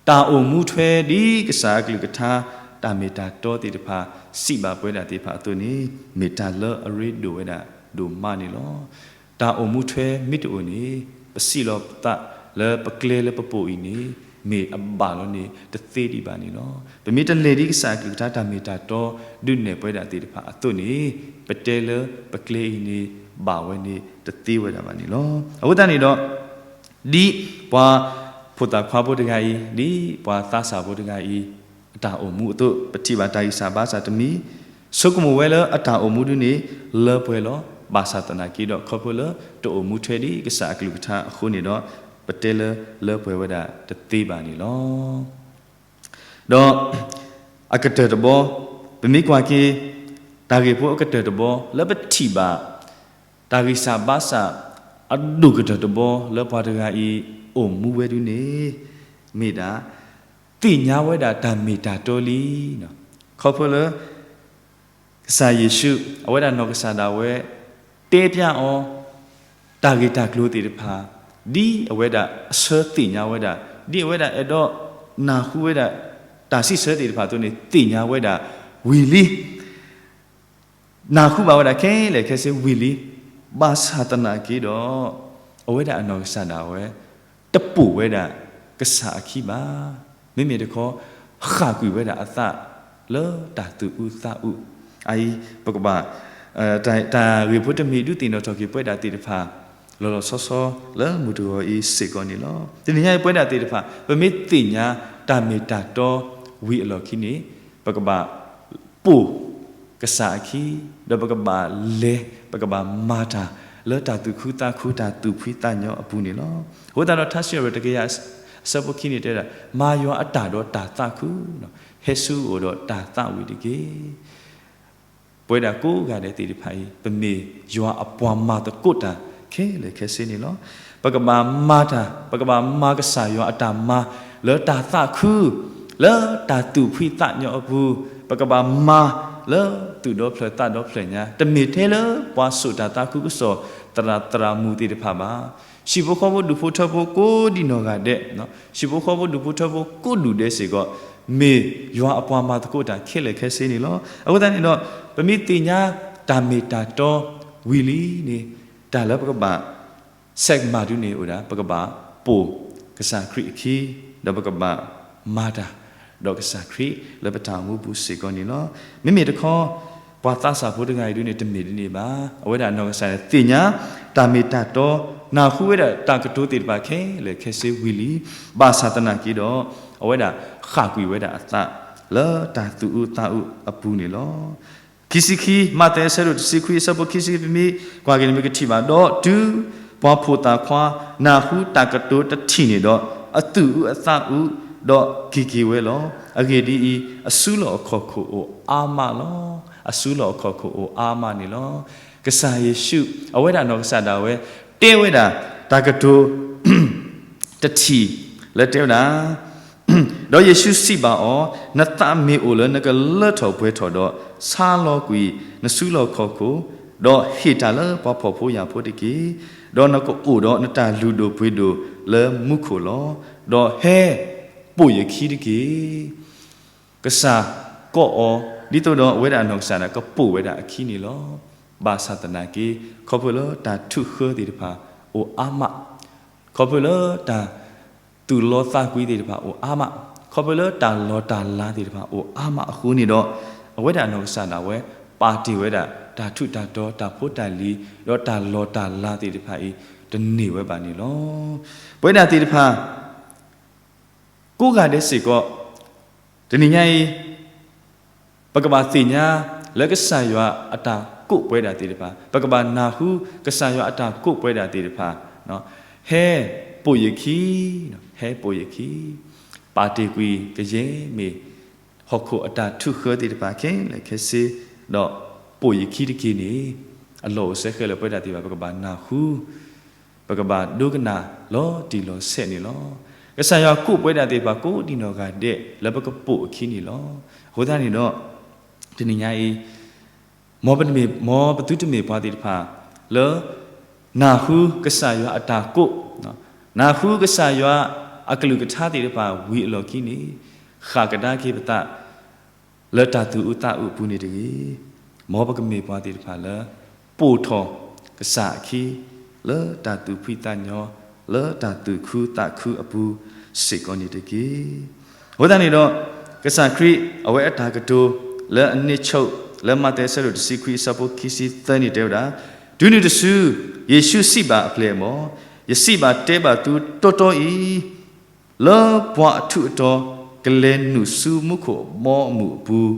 တၢ်အိၣ်မူထွဲဒ်ကစၢ်အကလုၢ်ကထါ တၢ်မ့ၢ်တၢ်တီသ့ၣ်တဖၣ် စံးဘၣ်ပဝဲဒၣ်သ့ၣ်တဖၣ်အသိးန့ၣ် မ့ၢ်တၢ်လၢအရ့ဒိၣ်ဝဲဒၣ်ဒိၣ်မးန့ၣ်လီၤ. တၢ်အိၣ်မူထွဲမ့ၢ်တအိၣ်န့ၣ် ပစံးလီၤပသးလၢပကျဲလၢပပိာ်အံၤန့ၣ် မ့ၢ်အဘၣ်လီၤန့ၣ် တသ့ဒံးဘၣ်န့ၣ်လီၤ. ပမ့ၢ်တလဲၤဒ်ကစၢ်အကလုၢ်ကထါတၢ်မ့ၢ်တၢ်တီ ဒုးနဲၣ်ပဝဲဒၣ်သ့ၣ်တဖၣ်အသိးန့ၣ် ပတဲလၢပကျဲအံၤန့ၣ် ဘၣ်ဝဲန့ၣ် တသ့ဝဲဒၣ်ဘၣ်န့ၣ်လီၤ. အဃိသတးန့ၣ်ဒီး ဒ်ပှၤဖိၣ်သၣ်ခွါဖိတဂၤအံၤ, ဒ်ပှၤသးစၢ်ဖိတဂၤအံၤ အတၢ်အိၣ်မူအသိး ပထံၣ်ဘၣ်တၢ်ဂံၢ်စၢ်ဘါစၢ်တမံၤ, ဆိကမိၣ်ဝဲလၢအတၢ်အိၣ်မူဒ်န့ၣ် လၢပှဲၤလီၤ. ဘၣ်ဆၣ်သနာ်က့ဒီး ခီဖျိလၢတအိၣ်မူထွဲဒ်ကစၢ်အကလုၢ်ကထါအဃိန့ၣ်ဒီး ပတဲလၢလၢပှဲၤဝဲဒၣ်တသ့ဘၣ်န့ၣ်လီၤ. ဒီးအကတၢၢ်တဘီ, ပမ့ၢ်ကွၢ်က့ၤ တၢ်ဂ့ၢ်ဖိအကတၢၢ်တဘီ လၢပထံၣ်ဘၣ် တၢ်ဂံၢ်စၢ်ဘါစၢ်အဒိၣ်ကတၢၢ်တဘီ လၢပှၤတဂၤအံၤ အိၣ်မူဝဲဒၣ်န့ၣ် မ့ၢ်ဒၣ် သ့ၣ်ညါဝဲဒၣ်တၢ်မ့ၢ်တၢ်တီလံ. ခီဖျိလၢ ကစၢ်ယ့ၣ်ၡူး အဝဲဒၣ်နီၢ်ကစၢ်ဒၣ်ဝဲ တဲပျၢ်အီၤ တၢ်ဂ့ၢ်တၢ်ကျိၤသ့ၣ်တဖၣ် ဒ်အဝဲဒၣ်အဆၢသ့ၣ်ညါဝဲဒၣ်, ဒ်အဝဲဒၣ်အဲၣ်ဒိးနၢ်ဟူဝဲဒၣ် တၢ်စံးဆၢသ့ၣ်တဖၣ်အသိးန့ၣ် သ့ၣ်ညါဝဲဒၣ်ဝံၤလံ နၢ်ဟူဘၣ်ဝဲဒၣ်ခဲလၢာ်ခဲဆ့ဝံၤလံ. ဘၣ်ဆၣ်သနာ်က့ဒီး အဝဲဒၣ်အနီၢ်ကစၢ်ဒၣ်ဝဲ တပိာ်ဝဲဒၣ်ကစၢ်အခံဘၣ်. မ့မ့ၢ်တခီ ဃၣ်ကွံာ်ဝဲဒၣ်အသးလၢတၢ်သူၣ်အုးသးအုး. အအံၤ ပကဘၣ် တၢ်ဂ့ၢ်ဖိတမံၤဒုးသ့ၣ်နီၣ်ထီၣ်က့ၤပဝဲဒၣ်သ့ၣ်တဖၣ် လီၤလီၤဆီဆီလၢမုၢ်တဂီၤအံၤစ့ၢ်ကီးန့ၣ်လီၤ. တနံၤညါအံၤပဝဲဒၣ်သ့ၣ်တဖၣ် ပမ့ၢ်သ့ၣ်ညါတၢ်မ့ၢ်တၢ်တီဝံၤအလီၢ်ခံန့ၣ် ပကဘၣ်ပိာ်ကစၢ်အခံ, ဒီးပကဘၣ်လဲၤ ပကဘၣ်မၤတၢ်လၢတၢ်သူၣ်ခုသးခု တၢ်သူၣ်ဖှံသးညီအပူၤန့ၣ်လီၤ. အဃိသတးဒီးထါစံးထီၣ်ပတြၢၤတကယၤအဆၢဖိခံန့ၣ်တဲဝဲဒၣ် မၤယွၤအတၢ်ဒီးတၢ်သးခု, ဟဲဆူအအိၣ်ဒီးတၢ်သးဝံၣ်တက့ၢ်. ပဝဲဒၣ်ကိးဂၤဒဲးသ့ၣ်တဖၣ်အံၤ ပမ့ၢ်ယွၤအပှၤမၤသကိးတၢ်ခဲလၢာ်ခဲဆ့န့ၣ်လီၤ. ပကဘၣ်မၤတၢ်, ပကဘၣ်မၤကစၢ်ယွၤအတၢ်မၤ လၢတၢ်သးခု, လၢတၢ်သူၣ်ဖှံသးညီအပူၤ, ပကဘၣ်မၤလၢသူၣ်ဒီဖျၢၣ်သးဒီဖျၢၣ်ညါ, တမ့ၢ်ထဲလၢပှၤစိာ်တၢ်သးခုကစီၣ် သရၣ်သရၣ်မုၣ်သ့ၣ်တဖၣ်ဘၣ်. ဟံၣ်ဖိဃီဖိဒူၣ်ဖိထၢဖိကိးဒံနီၢ်ဂၤဒဲး, ဟံၣ်ဖိဃီဖိဒူၣ်ဖိထၢဖိကိးဒူၣ်ဒဲးစ့ၢ်ကီး မ့ၢ်ယွၤအပှၤမၤသကိးတၢ်ခဲလၢာ်ခဲဆ့န့ၣ်လီၤ. အဃိသတးန့ၣ်ဒီး ပမ့ၢ်သ့ၣ်ညါတၢ်မ့ၢ်တၢ်တီဝံၤလံန့ၣ် တၢ်လၢပကဘၣ် ဆဲးမၤဒုန့ၣ်အိၣ်ဒၣ် ပကဘၣ်ပိာ်ကစၢ်ခရံာ်အခံ, ဒီးပကဘၣ်မၤတၢ်ဒီးကစၢ်ခရံာ်လၢပတၢ်အိၣ်မူပူၤစ့ၢ်ကီးန့ၣ်လီၤ. မ့မ့ၢ်တခီ ပှၤသးစၢ်ဖိတဂၤအံၤဒုန့ၣ် တမ့ၢ်ဒ်န့ၣ်ဘၣ်. အဝဲဒၣ်အနီၢ်ကစၢ်န့ၣ် သ့ၣ်ညါတၢ်မ့ၢ်တၢ်တီ, နၢ်ဟူဝဲဒၣ်တၢ်ကတိၤသ့ၣ်တဖၣ်ခဲလၢာ်ခဲဆ့ဝံၤလံ. ဘၣ်ဆၣ်သနာ်က့ဒီး အဝဲဒၣ်ဃၣ်ကွံာ်ဝဲဒၣ်အသး လၢတၢ်သူၣ်အုးသးအုးအပူၤန့ၣ်လီၤ. ခံဆံခံ, မးသဲအဆၢဒိၣ်တဆံခွံအဆၢဖိခံဆံခံ ပမ့ၢ်ကွၢ်က့ၤန့ၣ် မ့ၢ်ကထံၣ်ဘၣ်ဒီး တုၤပှၤဖိသၣ်ခွါနၢ်ဟူတၢ်ကတိၤတထံၣ်န့ၣ်ဒီး အသူၣ်အုးအသးအုး ဒီးက့ၤက့ၤဝဲလီၤ. အဂ့ၢ်ဒ်အံၤ, အစုလီၢ်အခီၣ်ခိၣ်အိၣ်အါမးလီၤ. အစုလီၢ်အခီၣ်ခိၣ်အိၣ်အါမးန့ၣ်လီၤ. ကစၢ်ယ့ၣ်ၡူး အဝဲဒၣ်နီၢ်ကစၢ်ဒၣ်ဝဲ တဲဝဲဒၣ်တၢ်ကတိၤ တထံၣ်လၢတဲဝဲဒၣ်, ဒီးယ့ၣ်ၡူးစံးဘၣ်အီၤ, နသးမ့ၢ်အိၣ်လၢနကလၢထီၣ်ပှဲၤထီၣ်ဒီး ဆါလီၤကွံာ်နစုလီၢ်ခီၣ်ခိၣ်, ဒီးဟ့ၣ်တၢ်လၢပှၤဖှီၣ်ဖိယာ်ဖိတက့ၢ်. ဒီးနကအိၣ်ဒီးနတၢ်လုၢ်ဒိၣ်ပှ့ၤဒိၣ်လၢမူခိၣ်လီၤ. ဒီးဟဲပိာ်ယခံတက့ၢ်. ကစၢ်ကိးအီၤ ဒ်သိးဒီးအဝဲဒၣ်အနီၢ်ကစၢ်ဒၣ်ကပိာ်ဝဲဒၣ်အခံန့ၣ်လီၤ. ဘၣ်ဆၣ်သနာ်က့ ခီဖျိလၢတၢ်ထုးဃၢသ့ၣ်တဖၣ်အိၣ်အါမး, ခီဖျိလၢတၢ်သူၣ်လီသးကွံသ့ၣ်တဖၣ်အိၣ်အါမး, ခီဖျိလၢတၢ်လီၤတၢ်လၤသ့ၣ်တဖၣ်အိၣ်အါမးအဃိန့ၣ်ဒီး အဝဲဒၣ်အနီၢ်ကစၢ်ဒၣ်ဝဲ ပာ်တ့ၢ်ဝဲဒၣ်တၢ်ထူးတၢ်တီၤ တၢ်ဖိတၢ်လံၤ ဒီးတၢ်လီၤတၢ်လၤသ့ၣ်တဖၣ်အံၤ တန့ၢ်ဝဲဘၣ်န့ၣ်လီၤ. ပဝဲဒၣ်သ့ၣ်တဖၣ် ကိးဂၤဒဲးစ့ၢ်ကီး တနံၤညါအံၤ ပကဘၣ်သ့ၣ်ညါလၢကစၢ်ယွၤအတၢ်ကိးပဝဲဒၣ်သ့ၣ်တဖၣ်, ပကဘၣ်နၢ်ဟူကစၢ်ယွၤအတၢ်ကိးပဝဲဒၣ်သ့ၣ်တဖၣ်, ဟဲပိာ်ယခံ, ဟဲပိာ်ယခံ, ပာ်တ့ၢ်ကွံာ်ကယဲၢ်မ့ၢ် ဟီၣ်ခိၣ်အတၢ်ထုးဃၢသ့ၣ်တဖၣ်ခဲလၢာ်ခဲဆ့, ဒီးပိာ်ယခံတက့ၢ်န့ၣ် အလီၢ်အိၣ်စဲဃဲလၢပဝဲဒၣ်သ့ၣ်တဖၣ် ပကဘၣ်နၢ်ဟူ ပကဘၣ်ဒိကနၣ်လီၤတံၢ်လီၤဆဲးန့ၣ်လီၤ. ကစၢ်ယွၤကိးပဝဲဒၣ်သ့ၣ်တဖၣ်ကိးဒံနီၢ်ဂၤဒဲးလၢပကပိာ်အခံန့ၣ်လီၤ. အဃိသတးန့ၣ်ဒီး တနံၤညါအံၤ မ်ပတမ့ၢ် မ်ပသုတမ့ၢ်ပှၤသ့ၣ်တဖၣ်လၢ နၢ်ဟူကစၢ်ယွၤအတၢ်ကိး, နၢ်ဟူကစၢ်ယွၤအကလုၢ်ကထါသ့ၣ်တဖၣ်ဝံၤအလီၢ်ခံန့ၣ် ဃၣ်ကဒါက့ၤပသး လၢတၢ်သူၣ်အုးသးအုးအပူၤန့ၣ်တဂ့ၤ. မ်ပကမ့ၢ်ပှၤသ့ၣ်တဖၣ်လၢ ပိာ်ထီၣ်ကစၢ်အခံ လၢတၢ်သူၣ်ဖှံသးညီ လၢတၢ်သူၣ်ခုသးခုအပူၤစ့ၢ်ကီးန့ၣ်တက့ၢ်. အဃိသတးန့ၣ်ဒီး ကစၢ်ခရံာ် အဝဲအတၢ်ကတိၤ လၢအန့ၣ်ဆိး လၢမးသဲအဆၢဒိၣ်တဆံခွံအဆၢဖိခံဆံသၢန့ၣ်တဲဝဲဒၣ်, တုၤနုၤတစု ယ့ၣ်ၡူးစံးဘၣ်အပျဲၢ်အဘီၣ်, ယစံးဘၣ်တဲဘၣ်သုတီတီအံၤ လၢပှၤအထူးအတီၤ ကလဲၤနုာ်ဆူမူခိၣ်အဘီအမုၢ်အပူၤ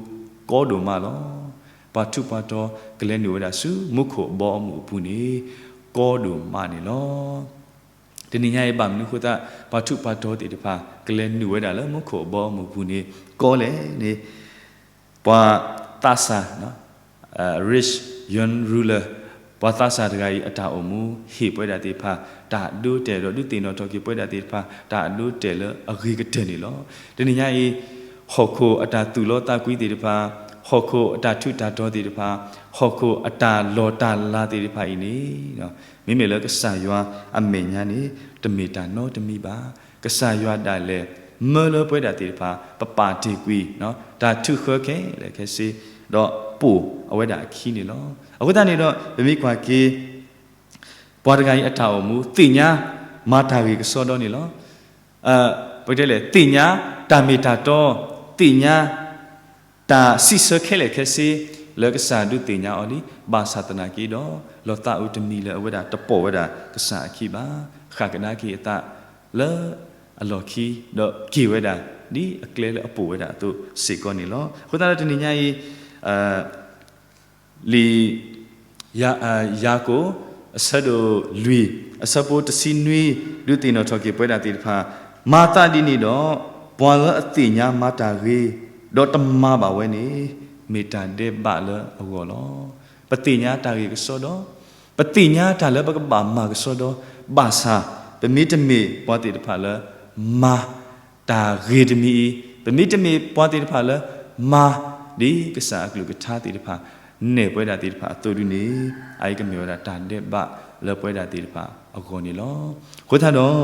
ကီဒိၣ်မးလီၤ. ပှၤထူးပှၤတီၤကလဲၤနုာ်ဝဲဒၣ်ဆူမူခိၣ်အဘီအမုၢ်အပူၤန့ၣ် ကီဒိၣ်မးန့ၣ်လီၤ. တနံၤညါအံၤဘၣ်မနုၤအဃိသတး ပှၤထူးပှၤတီၤသ့ၣ်တဖၣ် ကလဲၤနုာ်ဝဲဒၣ်လၢမူခိၣ်အဘီအမုၢ်ပူၤန့ၣ် ကီလဲၣ်န့ၣ် ပှၤသးစၢ် Rich Young Ruler ပှၤသးစၢ်တဂၤအံၤအတၢ်အိၣ်မူ ဟ့ၣ်ပဝဲဒၣ်သ့ၣ်တဖၣ် တၢ်အဒိအတဲာ်ဒီးဒုးသ့ၣ်နီၣ်ထီၣ်က့ၤပဝဲဒၣ်သ့ၣ်တဖၣ် တၢ်အဒိအတဲာ်လၢအဂ့ၤကတၢၢ်န့ၣ်လီၤ. တနံၤညါအံၤ ဟီၣ်ခိၣ်အတၢ်သူၣ်လီသးကွံသ့ၣ်တဖၣ်, ဟီၣ်ခိၣ်အတၢ်ထူးတၢ်တီၤသ့ၣ်တဖၣ်, ဟီၣ်ခိၣ်အတၢ်လီၢ်တၢ်လၤသ့ၣ်တဖၣ်အံၤန့ၣ် မ့မ့ၢ်လၢကစၢ်ယွၤအမဲာ်ညါန့ၣ် တမ့ၢ်တၢ်နီတမံၤဘၣ်. ကစၢ်ယွၤဒၣ်လဲာ် မၢလၢပဝဲဒၣ်သ့ၣ်တဖၣ် ပပာ်တ့ၢ်ကွံာ် တၢ်ထုးဃၢခဲလၢာ်ခဲဆ့ ဒီးပိာ်အဝဲဒၣ်အခံန့ၣ်လီၤ. အဃိသတးန့ၣ်ဒီး ပမ့ၢ်ကွၢ်က့ၤ ပှၤတဂၤအံၤအတၢ်အိၣ်မူ သ့ၣ်ညါမၤတၢ်ဂ့ၢ်ကစီဒီန့ၣ်လီၤ. ပကတဲလဲၣ် သ့ၣ်ညါတၢ်မ့ၢ်တၢ်တီ, သ့ၣ်ညါ တၢ်စံးဆၢခဲလၢာ်ခဲဆ့ လၢကစၢ်ဒုးသ့ၣ်ညါအီၤလံ, ဘၣ်ဆၣ်သနာ်က့ဒီး လီၤသးအုးတမံၤလၢအဝဲဒၣ်တပိာ်ဝဲဒၣ်ကစၢ်အခံဘၣ်. ဃၣ်ကဒါက့ၤအသးလၢအလီၢ်ခံ ဒီးက့ၤဝဲဒၣ် ဒ်အကျဲလၢအပိာ်ဝဲဒၣ်အသိးစ့ၢ်ကီးန့ၣ်လီၤ. အဃိသတးဒီးတနံၤညါအံၤ လံာ် ယၤကိာ် အဆၢဒိၣ်လွံၢ် အဆၢဖိတဆံနွံ ဒုးသ့ၣ်နီၣ်ထီၣ်က့ၤပဝဲဒၣ်သ့ၣ်တဖၣ်, မၤသးဒ်န့ၣ်ဒီး ပှၤလၢအသ့ၣ်ညါမၤတၢ်ဂ့ၤ ဒီးတမၤဘၣ်ဝဲန့ၣ် မ့ၢ်တၢ်ဒဲးဘးလၢအဂီၢ်လီၤ. ပသ့ၣ်ညါတၢ်ဂ့ၢ်ကစီဒီ, ပသ့ၣ်ညါတၢ်လၢပကဘၣ်မၤကစီဒီ, ဘၣ်ဆၣ် ပမ့တမ့ၢ်ပှၤသ့ၣ်တဖၣ်လၢ မၤ တၢ်ဂ့ၤတမံၤအံၤ, ပမ့တမ့ၢ်ပှၤသ့ၣ်တဖၣ်လၢ မၤ ဒ်ကစၢ်အကလုၢ်ကထါသ့ၣ်တဖၣ် နဲၣ်ပဝဲဒၣ်သ့ၣ်တဖၣ်အသိးဒုန့ၣ် အအံၤကမ့ၢ်ဝဲဒၣ်တၢ်ဒဲးဘးလၢပဝဲဒၣ်သ့ၣ်တဖၣ်အဂီၢ်န့ၣ်လီၤ. အဃိသတး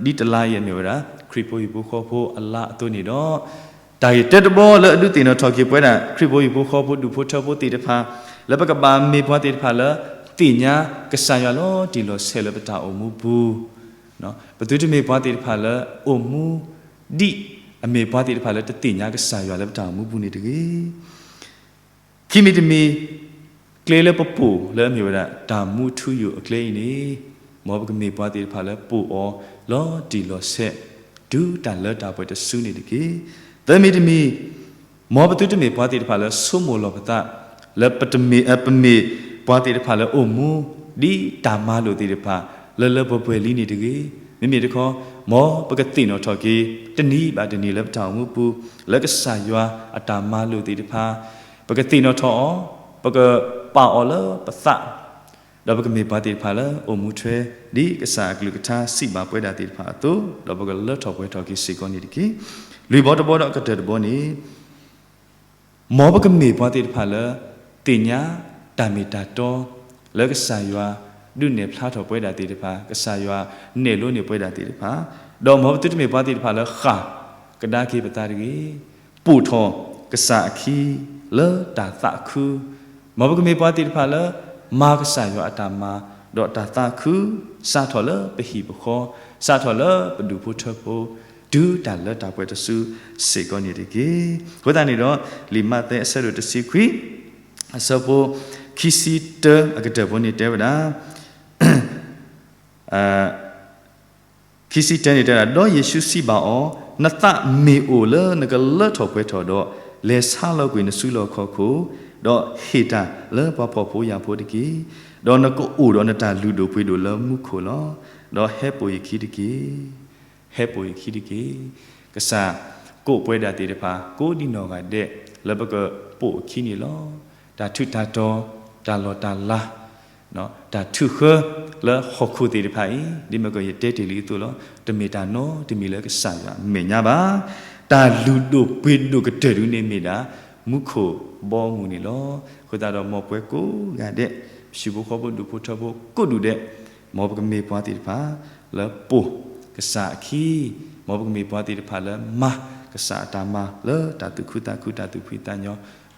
ဒီး ဒ်တလါအံၤအမ့ၢ်ဝဲဒၣ် ခရံာ်ဖိဟံၣ်ဖိဃီဖိအလါအသိးန့ၣ်ဒီး တၢ်ဂ့ၢ်တၢတဘီလၢအဒုးသ့ၣ်နီၣ်ထီၣ်က့ၤပဝဲဒၣ် ခရံာ်ဖိဟံၣ်ဖိဃီဖိဒူၣ်ဖိထၢဖိသ့ၣ်တဖၣ် လၢပကဘၣ်မ့ၢ်ပှၤသ့ၣ်တဖၣ်လၢ သ့ၣ်ညါကစၢ်ယွၤလီၤတံၢ်လီၤဆဲးလၢပတၢ်အိၣ်မူပူၤ ပသုတမ့ၢ်ပှၤသ့ၣ်တဖၣ်လၢ အိၣ်မူ ဒ်အမ့ၢ်ပှၤသ့ၣ်တဖၣ်လၢတသ့ၣ်ညါကစၢ်ယွၤလၢပတၢ်အိၣ်မူပူၤန့ၣ်တဂ့ၤ. ခံမံၤတမံၤ ကျဲလၢပပိာ်လၢအမ့ၢ်ဝဲဒၣ် တၢ်မူထူယိာ်အကျဲအံၤန့ၣ် မ်ပကမ့ၢ်ပှၤသ့ၣ်တဖၣ်လၢပိာ်အီၤလီၤတံၢ်လီၤဆဲး တုၤတၢ်လၢတၢ်ပှဲၤတစုန့ၣ်တက့ၢ်. သၢမံၤတမံၤ မ်ပသုတမ့ၢ်ပှၤသ့ၣ်တဖၣ်လၢဆိကမိၣ်လီၤပသး လၢပတမ့ၢ် ပမ့ၢ်ပှၤသ့ၣ်တဖၣ်လၢအိၣ်မူ ဒ်တၢ်မၤလိာ်သ့ၣ်တဖၣ် လၢလၢပှဲၤပှဲၤလံန့ၣ်တဂ့ၤ. မ့မ့ၢ်တခီ မ်ပကသ့ၣ်နီၣ်ထီၣ်က့ၤ တနံၤဘၣ်တနံၤလၢပတၢ်အိၣ်မူပူၤ လၢကစၢ်ယွၤအတၢ်မၤလိာ်သ့ၣ်တဖၣ် ပကသ့ၣ်နီၣ်ထီၣ်အီၤ, ပကပာ်အီၤလၢပသး ဒီးပကမ့ၢ်ပှၤသ့ၣ်တဖၣ်လၢအိၣ်မူထွဲ ဒ်ကစၢ်အကလုၢ်ကထါစံးဘၣ်ပဝဲဒၣ်သ့ၣ်တဖၣ်အသိး ဒီးပကလၢထီၣ်ပှဲၤထီၣ်က့ၤစ့ၢ်ကီးန့ၣ်တက့ၢ်. လွံၢ်ဘီတဘီဒီးအကတၢၢ်တဘီန့ၣ် မ်ပကမ့ၢ်ပှၤသ့ၣ်တဖၣ်လၢ သ့ၣ်ညါတၢ်မ့ၢ်တၢ်တီ လၢကစၢ်ယွၤဒုးနဲၣ်ဖျါထီၣ်ပဝဲဒၣ်သ့ၣ်တဖၣ်, ကစၢ်ယွၤနဲၣ်လိန့ၢ်ပဝဲဒၣ်သ့ၣ်တဖၣ်, ဒီးမ်ပသုတမ့ၢ်ပှၤသ့ၣ်တဖၣ်လၢဃၣ်ကဒါက့ၤပသးတဂ့ၤ. ပိာ်ထီၣ်ကစၢ်အခံ လၢတၢ်သးခု, မ်ပကမ့ၢ်ပှၤသ့ၣ်တဖၣ်လၢ မၤကစၢ်ယွၤအတၢ်မၤ ဒီးတၢ်သးခု စးထီၣ်လၢပဟံၣ်ပဃီ, စးထီၣ်လၢပဒူၣ်ဖိထၢဖိ, တုၤတၢ်လၢတၢ်ပှဲၤတစုစ့ၢ်ကီးန့ၣ်တက့ၢ်. အဃိသတးန့ၣ်ဒီး လံာ်မးသဲအဆၢဒိၣ်တဆံခွံ အဆၢဖိ ခံဆံတၢအကတၢၢ်ဖိန့ၣ်တဲဝဲဒၣ် ခံဆံတၢန့ၣ်တဲဝဲဒၣ်, ဒီးယ့ၣ်ၡူးစံးဘၣ်အီၤ, နသးမ့ၢ်အိၣ်လၢနကလၢထီၣ်ပှဲၤထီၣ်ဒီး, လဲၤဆါလီၤကွံာ်နစုလီၢ်ခီၣ်ခိၣ်, ဒီးဟ့ၣ်တၢ်လၢပှၤဖှီၣ်ဖိယာ်ဖိတက့ၢ်. ဒီးနကအိၣ်ဒီးနတၢ်လုၢ်ဒိၣ်ပှ့ၤဒိၣ်လၢမူခိၣ်လီၤ. ဒီးဟဲပိာ်ယခံတက့ၢ်. ဟဲပိာ်ယခံတက့ၢ်. ကစၢ်ကိးပဝဲဒၣ်သ့ၣ်တဖၣ် ကိးဒံနီၢ်ဂၤဒဲး လၢပကပိာ်အခံန့ၣ်လီၤ. တၢ်ထူးတၢ်တီၤ, တၢ်လီၢ်တၢ်လၤ, တၢ်ထုးဃၢလၢဟီၣ်ခိၣ်သ့ၣ်တဖၣ်အံၤ ဒ်မ့ၢ်ကယတဲတ့ၢ်လံအသိးလီၤ. တမ့ၢ်တၢ်နီတမံၤလၢကစၢ်ယွၤအမဲာ်ညါဘၣ်. တၢ်လုၢ်ဒိၣ်ပှ့ၤဒိၣ်ကတၢၢ်ဒုန့ၣ်မ့ၢ်ဒၣ် မူခိၣ်ဘီမုၢ်န့ၣ်လီၤ. အဃိသတးဒီးမ်ပဝဲကိးဂၤဒဲး, ပဟံၣ်ဖိဃီဖိဒူၣ်ဖိထၢဖိကိးဒူၣ်ဒဲး, မ်ပကမ့ၢ်ပှၤသ့ၣ်တဖၣ် လၢပိာ်ကစၢ်အခံ, မ်ပကမ့ၢ်ပှၤသ့ၣ်တဖၣ်လၢမၤကစၢ်အတၢ်မၤလၢတၢ်သူၣ်ခုသးခုတၢ်သူၣ်ဖှံသးညီ,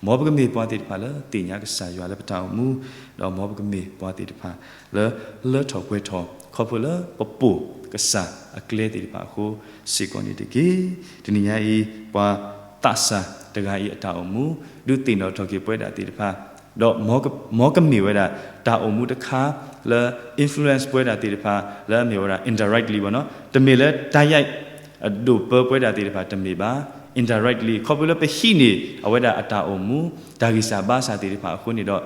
မ်ပကမ့ၢ်ပှၤသ့ၣ်တဖၣ်လၢသ့ၣ်ညါကစၢ်ယွၤလၢပတၢ်အိၣ်မူ, ဒီးမ်ပကမ့ၢ်ပှၤသ့ၣ်တဖၣ်လၢလၢထီၣ်ပှဲၤထီၣ် ခီဖျိလၢပပိာ်ကစၢ်အကျဲသ့ၣ်တဖၣ်အဃိစ့ၢ်ကီးန့ၣ်တက့ၢ်. တနံၤညါအံၤ ပှၤသးစၢ်တဂၤအံၤအတၢ်အိၣ်မူ ဒုးသ့ၣ်နီၣ်ထီၣ်က့ၤပဝဲဒၣ်သ့ၣ်တဖၣ်, ဒီးမ်ကမ့ၢ်ဝဲဒၣ် တၢ်အိၣ်မူတခါလၢ influence ပဝဲဒၣ်သ့ၣ်တဖၣ် လၢအမ့ၢ်ဝဲဒၣ် indirectly ဘၣ်နီၤ, တမ့ၢ်လၢတၢ်ယဲၢ်အဒိၣ်ပၢပဝဲဒၣ်သ့ၣ်တဖၣ်တမ့ၢ်ဘၣ်. indirectly ခီဖျိလၢပဟံးန့ၢ် အဝဲဒၣ်အတၢ်အိၣ်မူ တၢ်ဂံၢ်စၢ်ဘါစၢ်သ့ၣ်တဖၣ်အဃိန့ၣ်ဒီး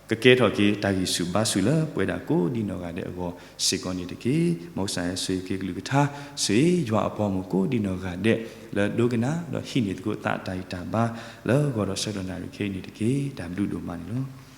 ကကဲထီၣ်က့ၤ တၢ်ဂံၢ်ဆူၣ်ဘါဆူၣ်လၢပဝဲဒၣ်ကိးဒံနီၢ်ဂၤဒဲးအဂီၢ်စ့ၢ်ကီးန့ၣ်တက့ၢ်. မ်ကစၢ်ယွၤဆိၣ်ဂ့ၤက့ၤကလုၢ်ကထါ ဆိၣ်ဂ့ၤယွၤအပှၤမုၣ်ကိးဒံနီၢ်ဂၤဒဲး လၢဒိကနၣ် ဒီးဟံးန့ၢ်သကိးသးတၢ်ဂံၢ်တၢ်ဘါ လၢဂီၤဒီးဆၢကတီၢ်နၣ်ရံၣ်ခဲအံၤန့ၣ်တက့ၢ်. တၢ်ဘျုးဒိၣ်မးန့ၣ်လီၤ.